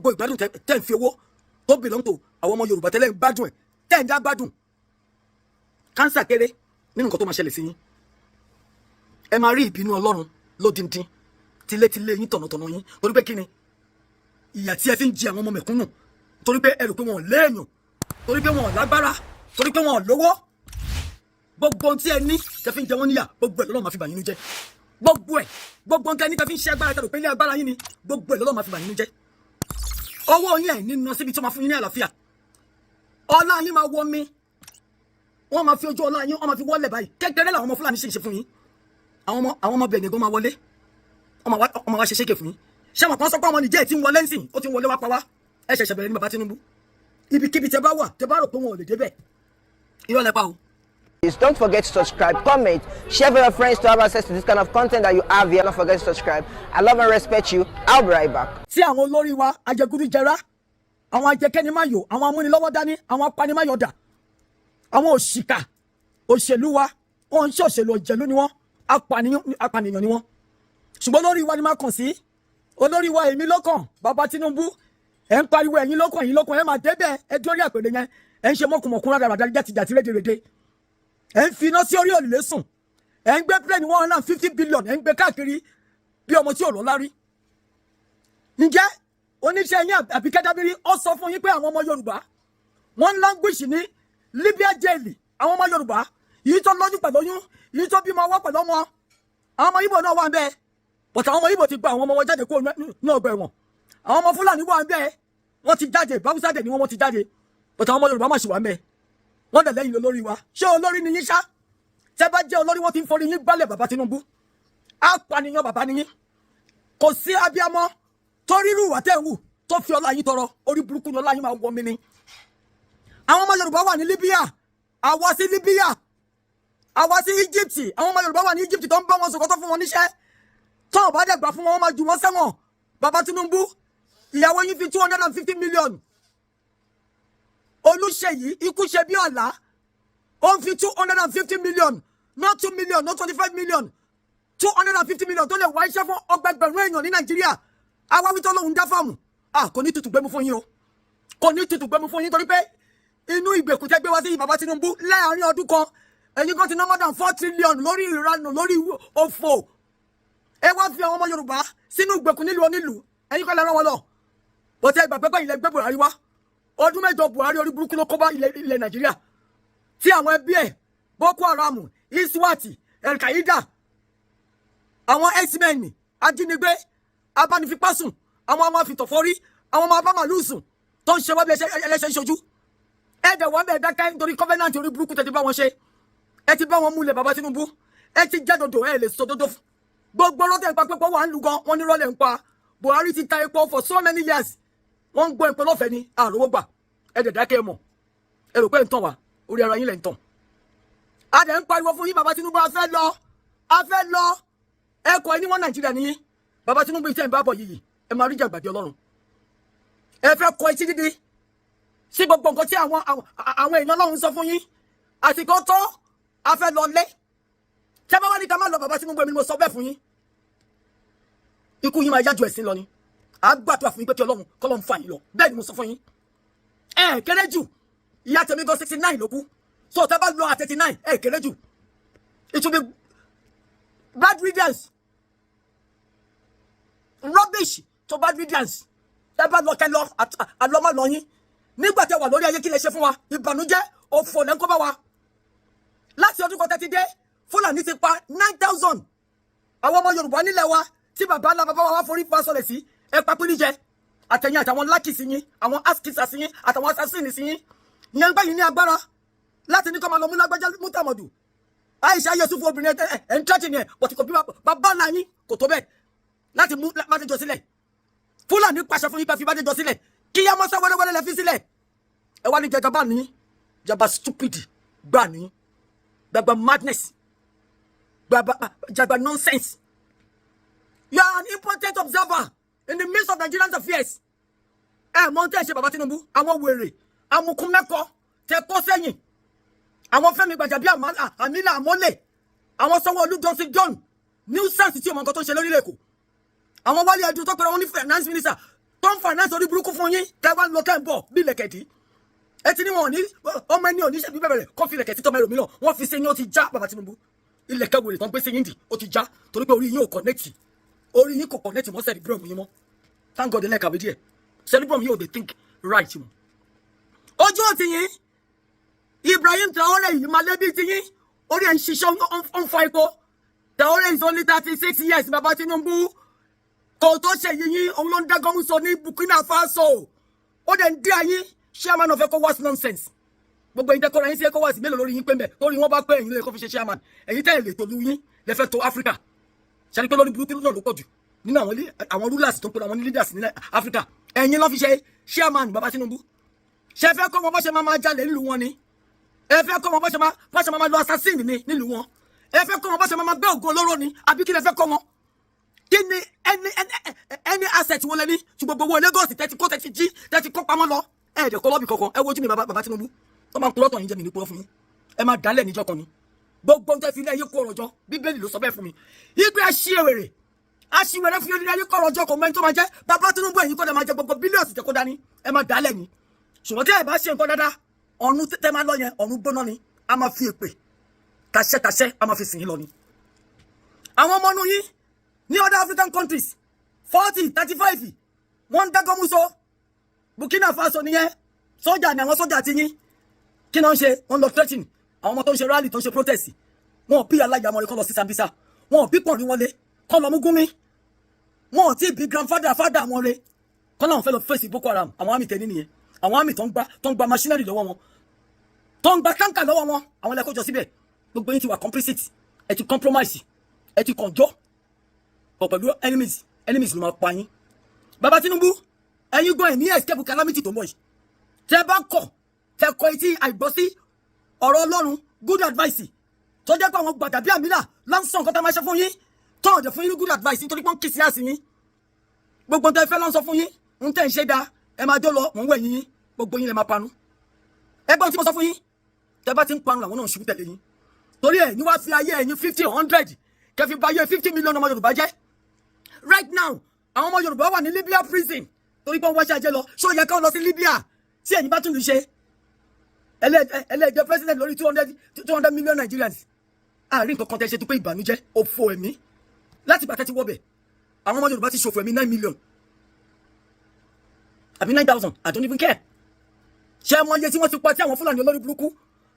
Gbogbo ìgbádùn tẹ́ ń fi owó tó belong to àwọn ọmọ Yorùbá tẹ́lẹ̀ ń gbádùn ẹ̀, tẹ́ ń dá gbádùn, cancer kéré nínú nǹkan tó máa ṣẹlẹ̀ sí yín. Ẹ máa rí ìbínú Ọlọ́run lódindin, tilétilé yín, tọ̀nàtọ̀nà yín. Torí pé kí ni ìyà tí ẹ fi ń jẹ àwọn ọmọ mẹ̀kúnnù? Torí pé ẹ rò pé wọn ò léèyàn, torí pé wọn ò lágbára, torí pé wọn ò lówó. Gbogbo ohun tí ẹ ní tẹ fi ń jẹ wọn níyà, gbogbo ẹ lọ́lọ́run máa fi bà yín nú jẹ́. Gbogbo ẹ, gbogbo ohun tí ẹ ní tẹ fi ń ṣe agbára, tẹ rò pé ilé agbára yín ni, gbogbo ẹ lọ́lọ́run máa fi bà yín nú jẹ́. Ọwọ́ yín ẹ̀ ní ná síbi tí wọ́n máa fún yín ní àlàáfíà. Ọlá yín máa wọ mi, wọ́n máa fi ojú ọlá yín, wọ́n máa fi wọ́lẹ̀ báyìí. Kékeré làwọn ọmọ Fúlàní sì ń ṣe fún yín. Àwọn ọmọ Bẹ̀ẹ̀nì gan máa wọlé, wọ́n máa wá ṣe ṣéke fún yín. Ṣé àwọn kan sọ pé àwọn Nìjẹ́ tí ń wọlé ń sìn, ó ti ń wọlé wá pa wá? Ẹ ṣẹ̀ṣẹ̀ bẹ̀rẹ̀ ní, bàbá Tinubu. Ibikíbi tẹ bá wà, tẹ bá rò pé wọn ò lè débẹ̀, irọ́ lẹ pa o. Please don't forget to subscribe, comment, share with your friends to have access to this kind of content that you have here. Don't forget to subscribe. I love and respect you. I'll be right back. Tí àwọn olórí wa ajẹgúdújẹrá, àwọn ajẹkẹ́nimáyò, àwọn amúnilọ́wọ́ dání, àwọn apanimáyọ̀dà, àwọn òṣìkà òṣèlú wa, wọn ń ṣe òṣèlú, òjèlú ni wọn, apànìyàn, apànìyàn ni wọn. Ṣùgbọ́n olórí wa ni máa kàn sí olórí wa, èmi lọ́kàn, bàbá Tinubu. Ẹ̀ ń pariwo ẹ̀yin lọ́kàn, ẹ̀yin lọ́kàn. Ẹ̀ máa débẹ̀, ẹ̀ dórí àpèrè yẹn, ẹ̀ ń ṣe mọ́kùmọ̀kùn rádaràdà, jàtìjàtì, rédèrèdè. Ẹ̀ ń fi iná sí orí òrùlé sùn. Ẹ̀ ń gbé plane 150 billion, ẹ̀ ń gbé káàkiri bí ọmọ tí ò lọ́lá rí. Ǹjẹ́ oníṣẹ́ yín Àbíkẹ́ Dábírí ó sọ fún yín pé àwọn ọmọ Yorùbá wọ́n ń languish ní Libya jail? Àwọn ọmọ Yorùbá yìí tó lóyún pẹ̀lú oyún, yìí tó bímọ ọwọ́ pẹ̀lú ọmọ, àwọn ọmọ Ìgbò náà wà ń bẹ́ẹ̀, but àwọn ọmọ Ìgbò ti gba àwọn ọmọ wọn jáde kúrò ní ọgbà ẹ̀wọ̀n. Àwọn ọmọ Fúlàní wà ń bẹ́ẹ̀, wọ́n ti jáde. Báwùsá dẹ̀ ni wọ́n ti jáde, but àwọn ọmọ Yorùbá má ṣì wà ń bẹ́ẹ̀. Wọ́n dẹ̀ lẹ́yìn olórí wa. Ṣé olórí ni yín ṣá? Tẹ́ bá jẹ́ olórí, wọ́n ti ń forí yín gbálẹ̀. Bàbá Tinubu, apànìyàn bàbá ni yín. Kò sí abiyamọ tó rírù wà tẹ́ ń wù tó fi ọlá yín tọrọ. Orí burúkú ni ọlá yín máa wọ mi ni. Àwọn ọmọ Yorùbá wà ní Libya, àwa sí Libya, àwa sí Egypt. Àwọn ọmọ Yorùbá wà ní Egypt tó ń bá wọn sọ̀kọ́, tó fún wọn níṣẹ́, tó ò bá dẹ̀ gbà fún wọn, wọ́n máa jù wọ́n sẹ́wọ̀n. Bàbá Tinubu, ìyàwó yín fi 250 million, Olùṣèyí ikú ṣe bí ọ̀la, ó ń fi 250 million, not 2 million, not 25 million, 250 million tó lè wá iṣẹ́ fún ọgbẹgbẹ̀rún èèyàn ní Nàìjíríà. Awáwí tó lóun dá fáàmù, ah, kò ní tutù gbẹmú fún yín o, kò ní tutù gbẹmú fún yín, torí pé inú ìgbèkùn tẹ́ gbé wá sí, bàbá Tinubu, láàárín ọdún kan, ẹ̀yin kan ti ná more than 4 trillion lórí ìranù, lórí òfò. Ẹ wá fi àwọn ọmọ Yorùbá sínú ìgbèkùn nílùú onílùú. Ẹ̀yin kọ́ lẹ rán wọn lọ bọ́tẹ́ ìgbà pẹ́pẹ́ ilẹ̀ gbé Buhari wá. Ọdún 8 Buhari, orí burúkú ló kó bá ilẹ̀ Nàìjíríà, tí àwọn ẹbí ẹ̀, Boko Haram, ISWAP, El-Qaeda, àwọn herdsmen, ajínigbé, abánifipásùn, àwọn ọmọ afìtọ̀fọ́rí, àwọn ọmọ abámàlúùsùn tó ń ṣe wá bí ẹlẹ́ṣẹ̀ ń ṣojú. Ẹ dẹ̀ wọ́n bẹ̀ dákẹ́ nítorí covenant orí burúkú tẹ̀ ti bá wọn ṣe. Ẹ ti bá wọn múlẹ̀. Bàbá Tinubu, ẹ ti jẹ́ dòdò, ẹ lè sọ dòdò. Gbogbo lọ́tẹ̀ ń pa pé wà ń lu gan, wọ́n ní rọ́lẹ̀ ń pa. Buhari ti ta epo for so many years, wọ́n ń gbọ́ epo lọ́fẹ̀ẹ́ ní àròwó gbà. Ẹ dẹ̀ dákẹ́ mọ̀. Ẹ rò pé ń tàn wá, orí ara yín lẹ̀ ń tàn. A dẹ̀ ń pariwo fún yín, bàbá Tinubu, a fẹ́ lọ, a fẹ́ lọ. Ẹ kọ ẹ ní wọn Nàìjíríà nìyí. Bàbá Tinubu, iṣẹ́ ń bá bọ̀ yìí, ẹ máa rí jàgbàdì Ọlọ́run. Ẹ fẹ́ kọ etí dídí sí gbogbo nǹkan tí àwọn èèyàn Ọlọ́run sọ fún yín. Àsìkò tó, a fẹ́ lọ lé. Tẹ́ bá wá ní ká má lọ, bàbá Tinubu, èmi ni mo sọ bẹ́ẹ̀ fún yín, ikú yín máa yájú ẹ̀sìn lọ ni. À á gbàdúrà fún yín pé kí Ọlọ́run kọ́lọ́run fà yín lọ. Bẹ́ẹ̀ ni mo sọ fún yín. Ẹ kéré jù, ìyá tèmi gan 69 ló kú, so tẹ́ bá lọ at 39, ẹ kéré jù. It will be bad riddance, rubbish to bad riddance. Tẹ́ bá lọ, kẹ́ lọ, àlọ́ má lọ yín. Nígbà tẹ́ wà lórí ayé, kí lè ṣe fún wa? Ìbànújẹ́, òfò lẹ́ ń kó bá wa. Láti ọdún kan tẹ́tí dé, Fúlàní ti pa 9,000 àwọn ọmọ Yorùbá nílẹ̀ wa tí bàbá ńlá bàbá wa wá forí fa sọlẹ̀ sí. Ẹ pa pínlẹ̀ jẹ, àtẹ̀yìn àtàwọn lákìsí yín, àwọn askisa sí yín, àtàwọn assassin sí yín. Ìyẹn ń gbà yín ní agbára láti ní kọ́ máa lọ mú lágbájá, mú tàmọ̀dù, Aisha Yesufu, obìnrin ẹ ẹ ń tẹ́tì ni ẹ bọ̀tí kò bí bàbá ńlá yín kò tó bẹ́ẹ̀ láti mú Bádéjọ sílẹ̀. Fúlàní pàṣẹ fún yín pé fi Bádéjọ sílẹ̀, kí yá mọ́sá wẹ́rẹ́wẹ́rẹ́ lẹ fi sílẹ̀. Ẹ wá ní jẹjọba ní jaba stupid gbà ní gbàgbà madness, gbàgbà jaba nonsense. You are an important observer in the midst of Nigerian affairs. Ẹ mọ tẹ́ ẹ ṣe, bàbá Tinubu. Àwọn wèrè amukumẹ́kọ tẹ kó sẹ́yìn, àwọn Fẹ́mi Gbàjàbíàmílà Àmọ́lẹ̀, àwọn Sanwó-Olú, Johnson John nuisance tí o mọ nǹkan tó ń ṣe lórílẹ̀ Èkó, àwọn Wálé Ẹdun tó pẹ̀lú àwọn ní finance minister. Tó ń finance orí burúkú fún yín, tẹ́ wá ń lọ, tẹ́ ń bọ̀ bí ilẹ̀kẹ̀dí. Ẹ ti ní wọn ò ní ọmọ ẹni ò ní ṣe bí bẹ̀rẹ̀ kọ́ fi ilẹ̀kẹ̀ sí tọmọ ẹlòmíràn. Wọ́n fi sí yín, ó ti já. Bàbá Tinubu, ilẹ̀kẹ̀ wèrè tán gbé sí yín dì, ó ti já, torí pé orí yín ò connect, orí yín kò connect mọ́ cerebrum yín mọ́. Thank God, ẹ̀ kàwé díẹ̀. Cerebrum yín ò dey think right mọ́. Ojú ò ti yín. Ibrahim Traore yìí máa lébi ti yín, orí ẹ̀ ń ṣiṣẹ́, ó ń fa epo. Traore is only 36 years. Bàbá Tinubu, kò tó ṣe yìnyín, òun ló ń dá gọ́mú sọ ní Burkina Faso, ó dẹ̀ ń dí ayín. Chairman of ECOWAS nonsense. Gbogbo ẹ̀yin tẹ́kọ̀ọ́ yín sí ECOWAS, mélòó lórí yín pé mbẹ̀? Torí wọ́n bá pé ẹ̀yin lóye kó fi ṣe chairman. Ẹ̀yin tẹ́ ẹ̀ lè tòlú yín lẹ́fẹ̀ẹ́ tó Africa ṣe pé lórí burúkú náà ló pọ̀ jù nínú àwọn rulers tó ń pè àwọn leaders ní Africa. Ẹ̀yin ló fi ṣe chairman. Bàbá Tinubu, ṣe fẹ́ kọ́ wọn bó ṣe máa máa jalè nílùú wọn ni? Ẹ fẹ́ kọ́ wọn bó ṣe máa lọ assassin ní nílùú wọn? Ẹ fẹ́ kọ́ wọn bó ṣe máa máa gbé ògùn olóró ni, àbí kí lẹ fẹ́ kọ́ wọn? Kí ni ẹni asset wọn lẹ ní? Ṣùgbọ́n gbogbo Lagos tẹ́tí kó, tẹ́tí jí, tẹ́tí kó pamọ́ lọ, ẹ ẹ̀dẹ̀ kọ́ lọ́bì kankan. Ẹ wojú mi, bàbá Tinubu, tó máa ń purọ́ tàn yín jẹ́ mi ní purọ́ fún yín. Ẹ máa dálẹ̀ níjọ́ kan ni. Gbogbo ń tẹ́ fi ilé ayé kó ọ̀rọ̀ jọ, Bíbélì ló sọ bẹ́ẹ̀ fún mi ìgbé aṣíwèrè aṣíwèrè fi ilé ayé kó ọ̀rọ̀ jọ, kò mẹ́ni tó máa jẹ́. Bàbá Tinubu, ẹ̀yin kọ́ lẹ máa jẹ gbogbo billions tẹ́ kó dání. Ẹ máa dálẹ̀ ni. Ṣùgbọ́n tí ẹ bá ṣe nǹkan dáadáa, ọ̀run tẹ́ máa lọ yẹn, ọ̀run gbóná ni. A máa fi èpè tàṣẹ tàṣẹ, a máa fi sìn yín lọ ni. Àwọn ọmọ inú yín ní other African countries, 40, 35, wọ́n ń dágọ́mú so. Burkina Faso nìyẹn. Sójà ni àwọn sójà ti yín. Kí náà ń ṣe? Wọ́n lọ threatening àwọn ọmọ tó ń ṣe rally, tó ń ṣe protest. Wọn ò bí aláyàmọ̀ rẹ̀ kọ́ lọ sí Sambisa. Wọn ò bí pọ̀nrí wọn lé kọ́ lọ mú Gúnmi. Wọn ò tí bí grandfather father wọn rẹ̀ kọ́ làwọn fẹ́ lọ fèsì Boko Haram. Àwọn army tẹ̀ ní nìyẹn. Àwọn army tó ń gba machinery lọ́wọ́ wọn, tó ń gba tanker lọ́wọ́ wọn, àwọn ẹlẹ́kọ̀ọ́ jọ síbẹ̀. Gbogbo yín ti wà complicit, ẹ ti compromise, ẹ ti kànjọ́ pọ̀ pẹ̀lú enemies. Enemies ló máa pa yín. Bàbá Tinubu, ẹ̀yin gan ẹ̀ ní escape calamity tó ń bọ̀ yìí. Tẹ́ bá kọ̀, tẹ́ kọ etí àìgbọ́ sí ọ̀rọ̀ Ọlọ́run, good advice tó jẹ́ pé àwọn Gbàjàbíàmílà ló ń sọ nǹkan tá a máa ṣe fún yín, tó ọ̀dẹ̀ fún yín ní good advice, nítorí pé wọ́n kì í sí àsì yín. Gbogbo tẹ́ fẹ́ ló ń sọ fún yín, ń tẹ́ ń ṣe da, ẹ máa jó lọ. Mò ń wẹ̀ yín yín, gbogbo yín lè máa panu. Ẹgbọ́n tí mo sọ fún yín, tẹ́ bá ti ń panu, làwọn náà ń ṣubú tẹ̀lé yín. Torí ẹ̀ ní wá fi ayé ẹ̀yin 50, 100 kẹfì bá ayé 50 million ọmọ Yorùbá jẹ́. Right now, àwọn ọmọ Yorùbá wà ní Libya prison torí pé wọ́n wáṣẹ́ ajé lọ. Ṣó yẹ káwọn lọ sí Libya tí ẹ̀yin bá tún lè ṣe ẹlẹ́ẹ̀jẹ̀ president lórí 200 million Nigerians? Àárín nǹkan kan tẹ́ ṣe tó pé ìbànújẹ́, òfò ẹ̀mí láti gbà tẹ́ ti wọ́bẹ̀. Àwọn ọmọ Yorùbá ti ṣòfò ẹ̀mí 9 million àbí 9,000, I don't even care. Ṣé ẹ mọ iye tí wọ́n ti pa tí àwọn Fúlàní olórí burúkú,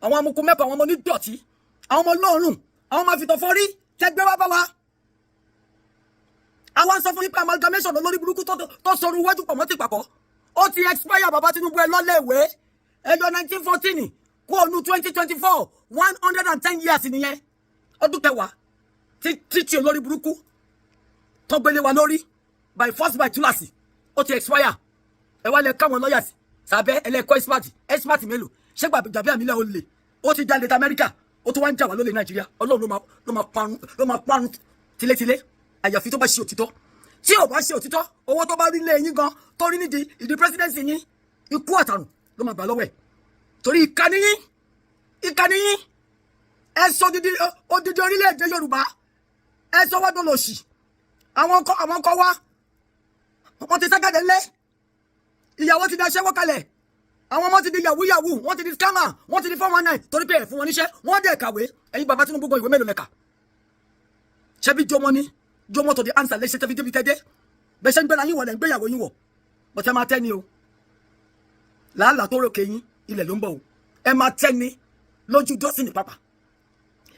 àwọn amukun mẹ́kọ̀ọ́, àwọn ọmọ onídọ̀tí, àwọn ọmọ ọlọ́run, àwọn ọmọ àfitọ̀ fọ́rí tẹ́gbẹ́ wá bá wa? Àwọn sọ fún yín pé amalgamation olórí burúkú tó sọrun iwájú pọ̀ mọ́ ti pàkọ́, ó ti expire. Bàbá Tinubu, ẹ lọ́lẹ̀wé ẹjọ́ 1914 kó ònu 2024, 110 years nìyẹn. Ọdún kẹwàá tí títí olórí burúkú tó gbélé wa lórí by force, by túláàsì, ó ti expire. Ẹ wá lẹ káwọn lawyers sábẹ́ ẹlẹ́kọ́ expert. Expert mélòó? Ṣé Gbàjàbíàmílà ó lè ó ti jalè ti Amẹ́ríkà, ó tún wá ń jà wá lólè Nàìjíríà? Ọlọ́run ló máa parun tilétilé, àyàfi tó bá ṣe òtítọ́. Tí ò bá ṣe òtítọ́, owó tó bá rí lé yín gan, tó rí nídìí ìdí presidency yín, ikú àtàrùn ló máa gbà lọ́wọ́ ẹ̀, torí ìkànnì yín, ìkànnì yín. Ẹ sọ odidi orílẹ̀-èdè Yorùbá, ẹ sọ wá dọ̀lọ́sì. Àwọn ọkọ wa, wọ́n ti ságàdé lé ìyàwó, ti di aṣẹ́wó kalẹ̀. Àwọn ọmọ ti di yahoo yahoo, wọ́n ti di scammer, wọ́n ti di 419, torí pé ẹ̀ fún wọn níṣẹ́. Wọ́n dẹ̀ kàwé. Ẹ̀yin bàbá Tinubu gan, ìwé mélòó lẹ́ka? Ṣebí jọmọ ní jọmọ tó di answer lẹ́sẹ̀ tẹ́fi débi tẹ́dẹ́ bẹ́ẹ̀ ṣe ń gbẹ́ra yín wọ̀ lẹ́ ń gbéyàwó yín wọ̀ bọ́tẹ́. Máa tẹ́ ni o, làálàá tó ròkè yín, ilẹ̀ ló ń bọ̀ o. Ẹ máa tẹ́ ni lójú dọ́sìnì pápá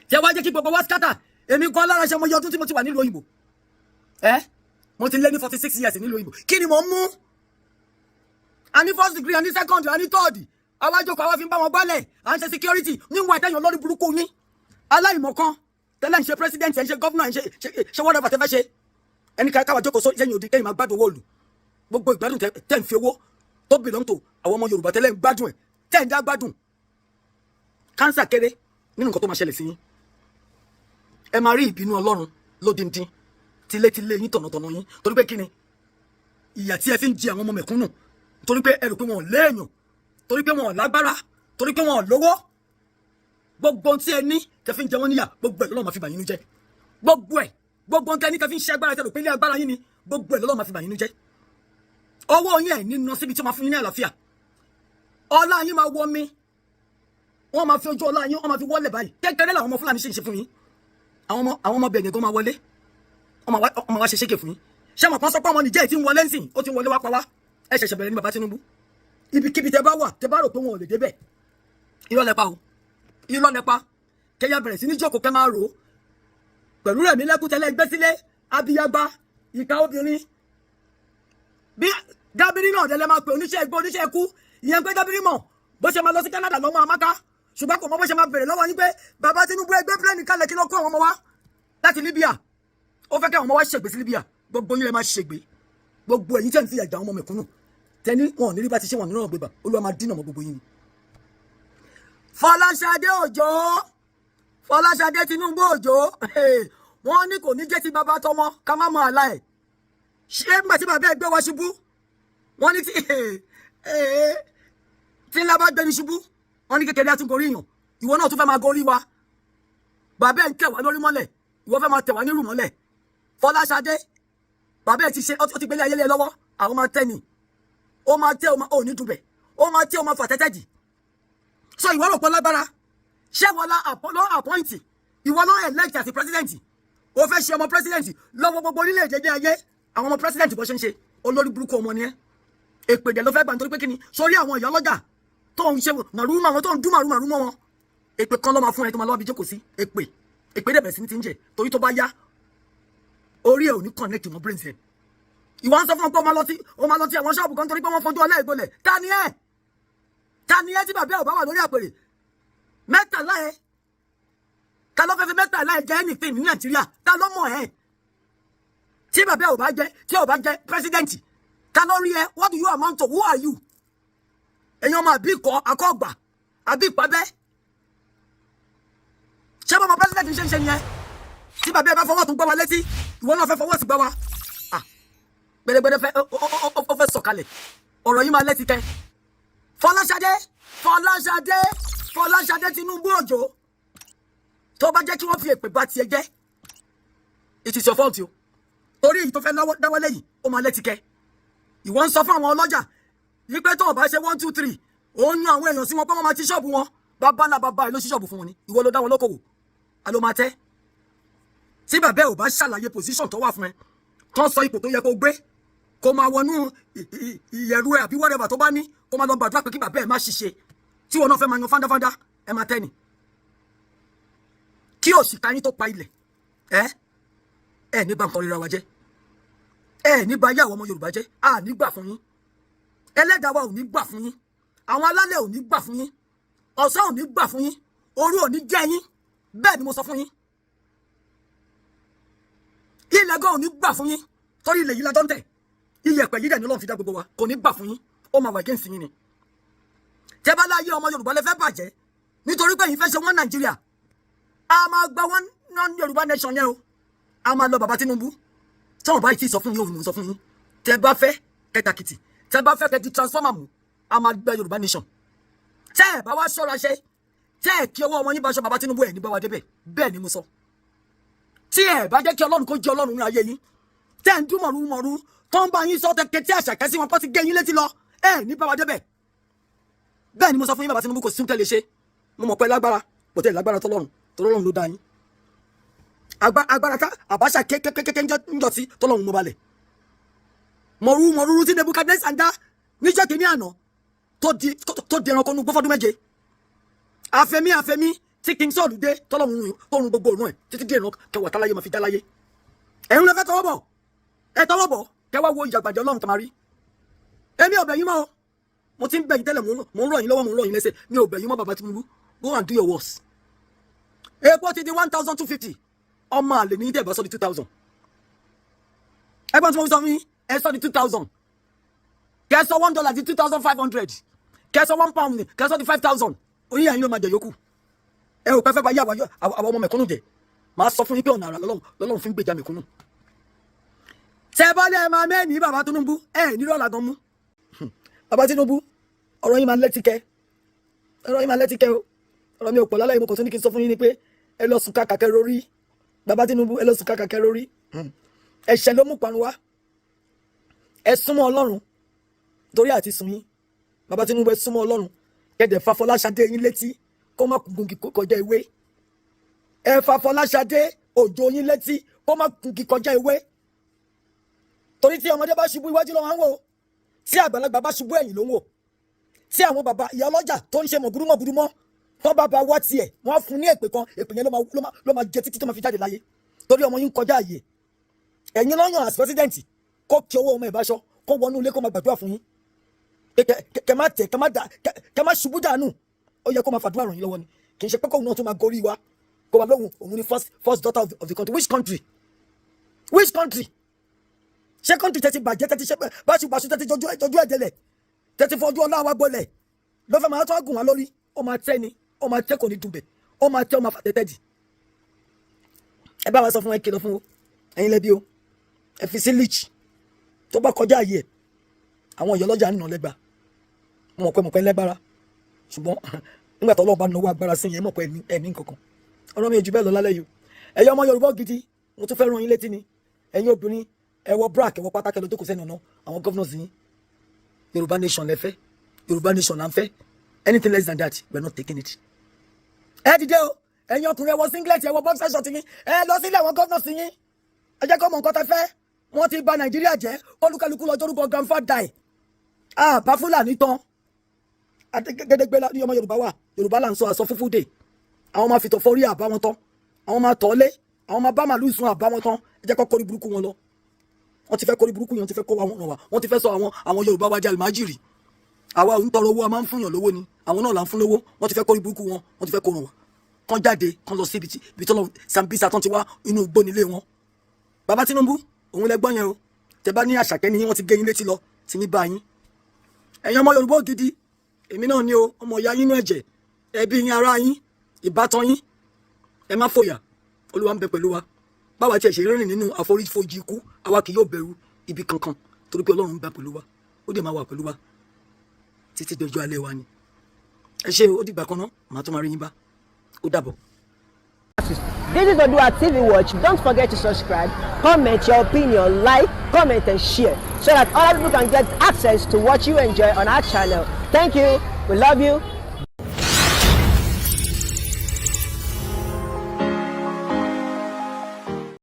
tí ẹ wá jẹ́ kí gbogbo wa scatter. Èmi gan lára, ṣe mo yọ ọdún tí mo ti wà nílùú òyìnbó? Ẹ mo ti lé ní 46 years nílùú òyìnbó. Kí ni mo ń mú? A ní first degree, a ní second, a ní third. Àwa jókòó, àwa fi ń bá wọn gbálẹ̀, à ń ṣe security níwọ̀n àtẹ̀yàn lórí burúkú yín aláìmọ̀kan tẹ́lẹ̀ ń ṣe president, ẹ̀ ń ṣe governor, ẹ̀ ń ṣe whatever tẹ́ fẹ́ ṣe. Ẹni káwa jókòó sẹ́yìn òdi, kẹ́yìn máa gbádùn owó òlù. Gbogbo ìgbádùn tẹ́ ń fi owó tó belong to àwọn ọmọ Yorùbá tẹ́lẹ̀ ń gbádùn ẹ̀, tẹ́ ń dá gbádùn. Cancer kéré nínú nǹkan tó máa ṣẹlẹ̀ sí yín. Ẹ máa rí ìbínú Ọlọ́run lódindin, tilétilé yín, tọ̀nàtọ̀nà yín. Torí pé kí ni ìyà tí ẹ fi ń jẹ àwọn ọmọ mẹ̀kúnnù? Torí pé ẹ rò pé wọn ò léèyàn, torí pé wọn ò lágbára, torí pé wọn ò lówó. Gbogbo ohun tí ẹ ní tẹ fi ń jẹ wọn níyà, gbogbo ẹ lọ́lọ́ máa fi bà yín nú jẹ́. Gbogbo ẹ, gbogbo ohun tí ẹ ní tẹ fi ń ṣe agbára, tẹ rò pé ilé agbára yín ni, gbogbo ẹ lọ́lọ́ máa fi bà yín nú jẹ́. Ọwọ́ yín ẹ̀ ní ná síbi tí wọ́n máa fún yín ní àlàáfíà. Ọlá yín máa wọ mi, wọ́n máa fi ojú ọlá yín, wọ́n máa fi wọlé báyìí. Kékeré làwọn ọmọ Fúlàní ṣe ń ṣe fún yín. Àwọn ọmọ bẹ̀rẹ̀ gan máa wọlé, wọ́n máa wá ṣe ṣéke fún yín. Ṣé àwọn kan sọ pé ọmọ Nìjẹ́ tí ń wọlé ńsìn, ó ti ń wọlé wá pa wá. Ẹ ṣẹ̀ṣẹ̀ bẹ̀rẹ̀ ní, bàbá Tinubu. Ibikíbi tẹ bá wà, tẹ bá rò pé wọn ò lè débẹ̀, irọ́ lẹ pa o, irọ́ lẹ pa. Kẹyà bẹ̀rẹ̀ sí ní jókòó, kẹ máa rò ó pẹ̀lú rẹ̀mí lẹ́kún tẹ́lẹ̀ gbé sílé abiyagba ìka obìnrin bí Dábìrì náà dẹ́lẹ́ máa pè oníṣẹ́ ẹgbẹ́ oníṣẹ́ ikú. Ìyẹn pé Dábìrì mọ̀ bó ṣe máa lọ sí Canada lọ́mọ Amaka, ṣùgbọ́n kò mọ bó ṣe máa bèrè lọ́wọ́ yín pé bàbá Tinubu, ẹgbẹ́ plane kalẹ̀ kí ló kó àwọn ọmọ wa láti Libya. Ó fẹ́ kí àwọn ọmọ wa ṣègbè sí Libya. Gbogbo yín lè máa ṣègbè. Gbogbo ẹ̀yin tẹ̀ ń fi ìyà jẹ àwọn ọmọ mẹ̀kúnnù, tẹ́ni wọn ò ní rí bá ti ṣe wọn nínú ọ̀gbẹ́gbà, Olúwa máa dínà mọ́ gbogbo yín ni. Fọláṣadé Òjó, Fọláṣadé Tinubu Òjó, wọ́n ní kò ní jẹ́ ti bàbá tọmọ ká má mọ àlá ẹ̀. Ṣé nígbà tí bàbá ẹ̀ gbé wa ṣubú, wọ́n ní tí ńlá bá gbẹni ṣubú, wọ́n ní kékeré àtúngorí yàn. Ìwọ náà tún fẹ́ máa gorí wa. Bàbá ẹ̀ ń tẹ̀ wá lórí mọ́lẹ̀, ìwọ fẹ́ máa tẹ̀ wá nírù mọ́lẹ̀. Fọláṣadé, bàbá ẹ̀ ti ṣe, ó ti gbélé ayé lé lọ́wọ́. Àwọn máa tẹ́ ni, ó máa tẹ́, ó máa ò ní dùbẹ̀, ó máa tẹ́, ó máa fà tẹ́tẹ́ jì. So ìwọ rò pé lágbára. Ṣé wọ́n la lọ appoint, ìwọ lọ elect àti president? Ó fẹ́ ṣe ọmọ president lọ́wọ́ gbogbo orílẹ̀-èdè ní ayé. Àwọn ọmọ president bó ṣe ń ṣe, olórí burúkú ọmọ ni ẹ́. Èpè dẹ̀ ló fẹ́ gbà, nítorí pé kí ni? Sórí àwọn ìyá ọlọ́jà tó ń ṣe màrú mọ́ tó ń dún màrú màrú mọ́ wọn, èpè kan ló máa fún ẹ tó máa lọ́ọ́ bí jókòó sí. Èpè, èpè dẹ̀ bẹ̀rẹ̀ sí ní ti ń jẹ, torí tó bá yá, orí ẹ̀ ò ní connect mọ́ brains ẹ̀. Ìwọ ń sọ fún ọ pé ó máa lọ sí àwọn ṣọ́ọ̀bù kan torí pé wọ́n fojú ọlá ìgbolẹ̀. Ta ni ẹ? Ta ni ẹ tí bàbá ẹ ò bá wà lórí àpèrè? Mẹ́tàlá ẹ, ta ló fẹ́ fi 13 ẹ jẹ́ anything ní Nàìjíríà? Ta ló mọ̀ ẹ́ tí bàbá ẹ ò bá jẹ́, tí ò bá jẹ́ president? Ta ló rí ẹ? What do you amount to? Who are you? Ẹ̀yin ọmọ àbí ikọ̀ akọ́gbà àbí ìpàbẹ́, ṣé bàbá president ṣe ń ṣe nìyẹn? Tí bàbá ẹ bá fọwọ́ tún gbọ́ wa létí, ìwọ náà fẹ́ fọwọ́ sí gbọ́ wa. Ah, gbẹdẹgbẹdẹ fẹ́ ó fẹ́ sọ̀kalẹ̀. Ọ̀rọ̀ yìí máa létí kẹ́. Fọláṣadé, Fọláṣadé, Fọláṣadé Tinubu Òjò, tó bá jẹ́ kí wọ́n fi èpè bá tiẹ̀ jẹ́, it is your fault o, torí èyí tó fẹ́ dáwọ́ lẹ́yìn, ó máa létí kẹ́. Ìwọ ń sọ fún àwọn ọlọ́jà wípé tó o bá ṣe one two three, òun yan àwọn èèyàn sí wọn pé wọ́n máa ti ṣọ́ọ̀bù wọn. Bàbá ńlá bàbá ẹ̀ ló ṣí ṣọ́ọ̀bù fún wọn ni? Ìwọ ló dá wọn lókòwò. Alo máa tẹ́ tí bàbá ẹ̀ ò bá ṣàlàyé position tó wà fún ẹ, tó ń sọ ipò tó yẹ kó gbé, kó máa wọnú ìyẹ̀rù ẹ̀ àbí whatever tó bá ní, kó máa lọ gbàdúrà pé kí bàbá ẹ̀ má ṣiṣẹ́ tí wọn náà fẹ́ máa yan fáńdáfáńdá. Ẹ máa tẹ́ ni kí òṣìkà yín tó pa ilẹ̀. Ẹ ẹ ní bá nǹkan rírra wa jẹ́, ẹ ní bá yá àwọn ọmọ Yorùbá jẹ́. A ní gbà fún yín. Ẹlẹ́dàá wa ò ní gbà fún yín. Àwọn alálẹ̀ ò ní gbà fún yín. Ọ̀sán ò ní gbà fún yín. Òru ò ní jẹ́ yín. Bẹ́ẹ̀ ni mo sọ fún yín. Ilẹ̀ gan ò ní gbà fún yín, torí ilẹ̀ yìí la jọ ń tẹ̀. Iyẹ̀pẹ̀ yìí dẹ̀ ni Ọlọ́run fi dá gbogbo wa. Kò ní gbà fún yín. Ó máa wà against yín ni. Tẹ́ bá láyé ọmọ Yorùbá lè fẹ́ bàjẹ́ nítorí pé yín fẹ́ ṣe wọ́n Nàìjíríà, a máa gba wọ́n non Yorùbá nation yẹn o. A máa lọ, bàbá Tinubu. Tí wọn bá ti sọ fún yín, òun mò ń sọ fún yín. Tẹ́ bá fẹ́ kẹtàkìtì, tẹ́ bá fẹ́ kẹ di transformer mú, a máa gba Yorùbá nation. Tẹ́ ẹ bá wá ṣọ́ra ṣe, tẹ́ ẹ kí ọwọ́ ọmọ yín bá ṣọ, bàbá Tinubu, ẹ̀ ní bá wa débẹ̀. Bẹ́ẹ̀ ni mo sọ. Tí ẹ bá jẹ́ kí Ọlọ́run kó jẹ́ Ọlọ́run ní ayé yín, tẹ́ ẹ ń dún mọ̀rú mọ̀rú tó ń bá yín sọ, tẹ́ kẹtí àṣàkẹ́ sí wọn kó ti gé yín létí lọ, ẹ ní bá wa débẹ̀. Bẹ́ẹ̀ ni mo sọ fún yín, bàbá Tinubu. Kò sí tẹ́ lè ṣe. Mo mọ̀ pé lágbára kò tẹ́ lágbára tọ́lọ́run, tọ́lọ́run ló dá yín. Agbára ká Àbáṣà kékékéké ń jọ sí tọ́lọ́run mo balẹ̀ mọ̀rú mọ̀rú tí Nebukadnezar ń dá níjọ́ kìíní àná tó di ẹranko nu gbọ́fọ́dún 7. Àfẹ̀mí àfẹ̀mí tí King Saul dé, tọ́lọ́run tó run gbogbo òrùn ẹ̀ títí dé ìran kẹwàá táláyé máa fi dá láyé. Ẹ̀yin ló fẹ́ tọwọ́ bọ̀, ẹ tọwọ́ bọ̀, kẹwàá wo ìjàgbàjẹ́ Ọlọ́run tó máa rí. Èmi ò bẹ̀ yín mọ́ o. Mo ti ń bẹ̀ yín tẹ́lẹ̀, mo ń rọ̀ yín lọ́wọ́, mo ń rọ̀ yín lẹ́sẹ̀. Mi ò bẹ̀ yín mọ́, bàbá Tinubu. Go and do your worst. Epo ti di 1,250. Ọmọ àlè ní tẹ̀ bá sọ di 2,000. Ẹgbọ́n tí mo fi sọ fún yín, ẹ sọ di 2,000. Kẹ sọ $1 di 2,500. Kẹ sọ £1, kẹ sọ di 5,000. Oyin àyìn ló máa jẹ yòókù. Ẹ ò pẹ́ fẹ́ bá yé àwọn ọmọ mẹ̀kúnnù jẹ. Màá sọ fún yín pé ọ̀nà àrà lọ́lọ́run fi ń gbèjà mẹ̀kúnnù. Tẹ bá lẹ́ máa mẹ́ni bàbá Tinubu, ẹ nílò ọ̀là gan mú. Bàbá Tinubu, ọ̀rọ̀ yín máa ń létí kẹ́, ọ̀rọ̀ yín máa ń létí kẹ́ o. Ọ̀rọ̀ mi ò pọ̀ lálẹ́ yìí. Mo kàn tún ní kí n sọ fún yín ni pé ẹ lọ sùn kàkà kẹ́ rórí. Bàbá Tinubu, ẹ lọ sùn kàkà kẹ́ rórí. Ẹ̀ṣẹ̀ ló mú parun wá. Ẹ súnmọ́ Ọlọ́run. Torí àti sùn yín, bàbá Tinubu, ẹ súnmọ́ Ọlọ́run, kẹ̀dẹ̀ fa Fọláṣadé yín létí kó má gungi kọjá ewé. Ẹ fa Fọláṣadé Òjò yín létí kó má gungi kọjá ewé, torí tí ọmọdé bá ṣubú, iwájú ló máa ń wò. Tí àgbàlagbà bá ṣubú, ẹ̀yìn ló ń wò. Tí àwọn bàbá ìyá ọlọ́jà tó ń ṣe mọ̀gúrúmọ̀gúrú mọ́ wọ́n bá ba wá tiẹ̀, wọ́n fún ní èpè kan. Èpè yẹn ló máa jẹ títí tó máa fi jáde láyé, torí ọmọ yín kọjá àyè. Ẹ̀yin lọ́yàn as president, kó kí owó ọmọ ìbáṣọ, kó wọnú ilé, kó máa gbàdúrà fún yín pé kẹ má tẹ, kẹ má da, kẹ má ṣubú dànù. Ó yẹ kó máa fàdúrà ràn yín lọ́wọ́ ni. Kì í ṣe pé kóun náà tún máa gorí wa, kó wà lóhùn òun ní first daughter of the country. Which country? Which country? Ṣé country tẹ́tí bàjẹ́, tẹ́tí ṣe báṣubàṣu, tẹ́tí jọjú ẹ̀jẹ̀lẹ̀, tẹ́tí fọjú ọlá wa gbọ́lẹ̀ ló fẹ́ máa tó gùn wá lórí? Ó máa tẹ́ ni, ó máa tẹ́, kò ní dùn bẹ̀. Ó máa tẹ́, ó máa fàtẹ́tẹ́ dì. Ẹ bá wa sọ fún, ẹ kìlọ̀ fún o. Ẹ̀yin lẹ́bi o. Ẹ fi sí leash. Tó bá kọjá àyè ẹ̀, àwọn ìyọlọ́jà ń nà lẹ́gbàá. Mo mọ̀ pé lẹ́gbára, ṣùgbọ́n nígbà tó Ọlọ́run bá náwó agbára sí yẹn, mọ̀ pé ẹ̀mí nkankan. Ọ̀rọ̀ mi ò jù bẹ́ẹ̀ lọ lálẹ́ yìí o. Ẹ̀yin ọmọ Yorùbá gidi, mo tún fẹ́ rán yín létí ni. Ẹ̀yin obìnrin, ẹ wọ bra, kẹ wọ pátá, kẹ lọ jókòó sẹ́nu ọ̀nà àwọn governors yín. Yorùbá nation lẹ fẹ́, Yorùbá nation là ń fẹ́. Anything less than that, we are not taking it. Ẹ dìde o. Ẹ̀yin ọkùnrin, ẹ wọ singlet, ẹ wọ boxer short yín, ẹ lọ sílé àwọn governors yín. Ẹ jẹ́ kó mọ̀ nǹkan tẹ́ fẹ́. Wọ́n ti bà Nàìjíríà jẹ́. Kólúkálukú lọ jórúkọ grandfather ẹ̀. Àbá Fúlàní tán gédégbé ní ọmọ Yorùbá wà. Yorùbá là ń sọ àsọ fúnfún dè. Àwọn máa fìtọ̀ fọ́rí àbá wọn tán, àwọn máa tọ́ lé, àwọn máa bá màlúù sùn àbá wọn tán. Ẹ jẹ́ kó kórí burúkú wọn lọ. Wọ́n ti fẹ́ kórí burúkú yẹn, wọ́n ti fẹ́ kó wa wọn wá. Wọ́n ti fẹ́ sọ àwọn Yorùbá wa jẹ́ àlùmájìrì. Àwa ò ń tọrọ owó, a máa ń fúnyàn lówó ni. Àwọn náà là ń fún lówó. Wọ́n ti fẹ́ kórí burúkú wọn, wọ́n ti fẹ́ kó ràn wá. Kán jáde, kán lọ sí ibi tó lọ Sambisa tán ti wá, inú igbó nílé wọn. Bàbá Tinubu, òun lẹ gbọ́n yẹn o. Tẹ bá ní àṣàkẹ́ ni wọ́n ti gé yín létí lọ tí ní bá yín. Ẹ̀yin ọmọ Yorùbá gidi, èmi náà ni o, ọmọ ìyá yín nínú ẹ̀jẹ̀, ẹbí yín, ará yín, ìbátan yín. Ẹ má fòyà, Olúwa ń bẹ pẹ̀lú wa. Báwa tiẹ̀ ṣe rìnrìn nínú àforífojì ikú, àwa kì yóò bẹ̀rù ibi kankan, torí pé Ọlọ́run ń bẹ pẹ̀lú wa. Ó dẹ̀ máa wà pẹ̀lú wa títí dọjọ́ alẹ́ wa ni. Ẹ ṣé, ó dìgbà kan náà, màá tún máa rí yín bá. Ó dàbọ̀. This is Odua TV Watch. Don't forget to subscribe, comment your opinion, like, comment, and share so that other people can get access to what you enjoy on our channel. Thank you. We love you.